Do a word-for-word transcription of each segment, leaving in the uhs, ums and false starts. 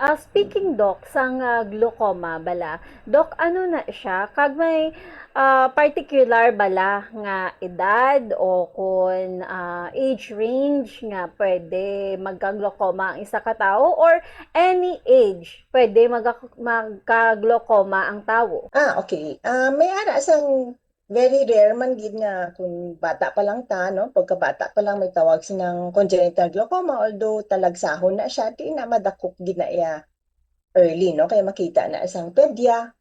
Ah, speaking, Doc, sang ah, glaucoma bala, Doc, ano na siya? Kag may ah, particular bala nga edad o kun ah, age range nga pwede magka-glaucoma ang isa ka tawo, or any age pwede magka- magka-glaucoma ang tawo? Ah, okay. Ah, may ara sang very rare man gid nga kung bata pa lang ta, no? Pagkabata pa lang may tawag sinang congenital glaucoma, although talagsahon na siya, di na madakop gid na iya early, no? Kaya makita na sang pedya.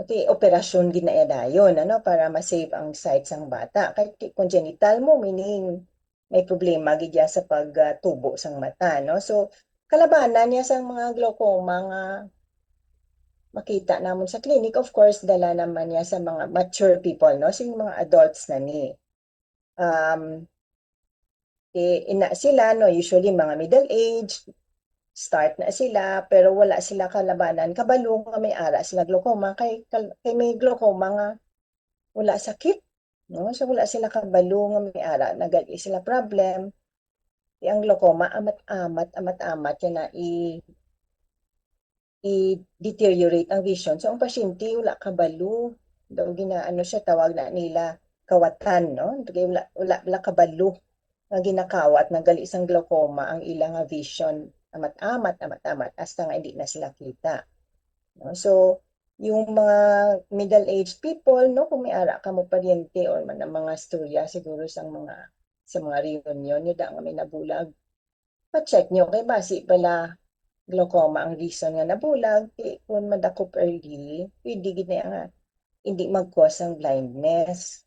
Okay, operasyon gid na iya dayon, ano, para ma-save ang sight sang bata. Kay ti- congenital mo, meaning may problema gid ya sa pagtubo sang mata, no? So, kalabanan niya sang mga glaucoma nga makita namon sa clinic, of course, dala naman niya sa mga mature people, no? Sing mga adults na ni. Um, eh, ina sila, no? Usually, mga middle age, start na sila, pero wala sila kalabanan. Kabalo nga may ara sila glaucoma, kay, kal- kay may glaucoma nga wala sakit, no? So, wala sila kabalo nga may ara, nagali sila problem. Di ang glaucoma, amat-amat, amat-amat yan na i- i-deteriorate ang vision. So, ang pasyente wala kabalo. Daw ginaano siya, tawag na nila kawatan, no? Kay wala, wala, wala kabalo nga ginakawat na gali sang glaucoma ang ila nga vision. Amat-amat, amat-amat, hasta nga hindi na sila kita. No? So, yung mga middle-aged people, no, kung may ara ka mo paryente or man ang mga storya siguro sang mga sa mga reunion, yun nga may nabulag, pa-check nyo kay basi pala glaucoma ang reason nga nabulag, kay kung madakop early, pwede gid na nga hindi mag-cause ang blindness.